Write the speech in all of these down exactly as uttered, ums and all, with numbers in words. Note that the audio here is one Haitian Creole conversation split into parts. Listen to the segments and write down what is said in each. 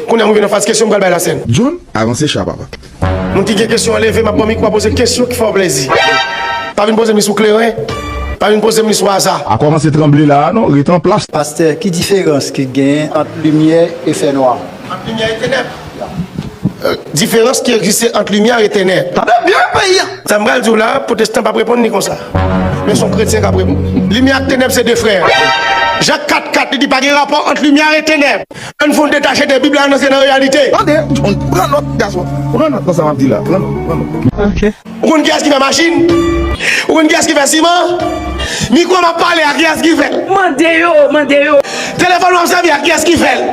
Kounye a m rive nan faz kesyon, m pral bay lasèn. John, avanse cha, papa. Moun ki gen kesyon an leve, m ap pran mikwo a poze kesyon ki fè w plezi. Pa vin poze m li sou kleren. Pa vin poze m li sou aza. A kòmanse tranble la a non, rete an plas. Pastè, ki diferans ki genyen ant limyè e fènwa? Ant limyè e tenèb. Diferans ki egziste ant limyè e tenèb. Tande byen peyi a. Sa m pral di w la, pwotestan p ap reponn li konsa. Men se yon kretyen k ap reponn. Limyè ak tenèb se de frè. Jak kat kat, li di pa gen rapò ant limyè e tenèb. Ann fè yon detache de Bib la, nan se nan reyalite. Tande, pran nòt, gason. Pran nòt nan sa m ap di la. Pran nòt, pran nòt. Ou konn kiyès ki fè machin? Ou konn kiyès ki fè siman? Mikwo m ap pale a, kiyès ki fè l? Mande yo, mande yo. Telefòn w ap sèvi a, kiyès ki fè l?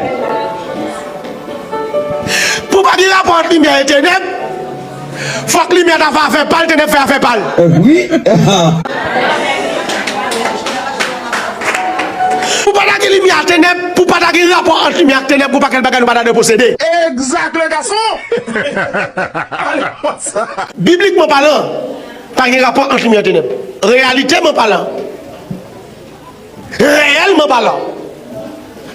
Pou pa gen rapò ant limyè e tenèb, fòk limyè ta fè afè pa l, tenèb fè afè pa l. Wi. Pou pa ta gen limyè ak tenèb, pou pa ta gen rapò ant limyè ak tenèb, gon pakèt bagay nou pa ta dwe posede. Exact, le garçon. Biblikman palan, pa gen rapò ant limyè ak tenèb. Reyaliteman palan, reyèlman palan,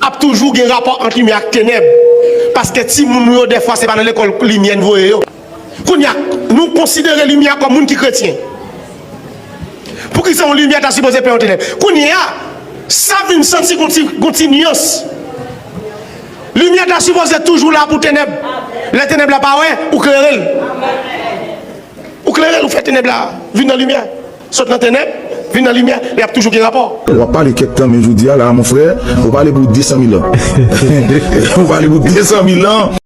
ap toujou gen rapò ant limyè ak tenèb. Paske timoun nou yo, dèfwa, se pa nan lekòl limyè n voye yo. Kounye a, nou konsidere limyè kòm moun ki kretyen. Poukisa yon limyè ta sipoze pè yon tenèb? Kounye a, sa vin santi gon ti, gon ti nyans. Limyè ta sipoze toujou la pou tenèb. Lè tenèb la pa wè, ou klere l. Ou klere l, ou fè tenèb la vin nan limyè. Sot nan tenèb, vin nan limyè, y ap toujou gen rapò. W ap pale kèk tan, men jodi a la, mon frè, ou pale pou de san mil an. Ou pale pou de san mil an.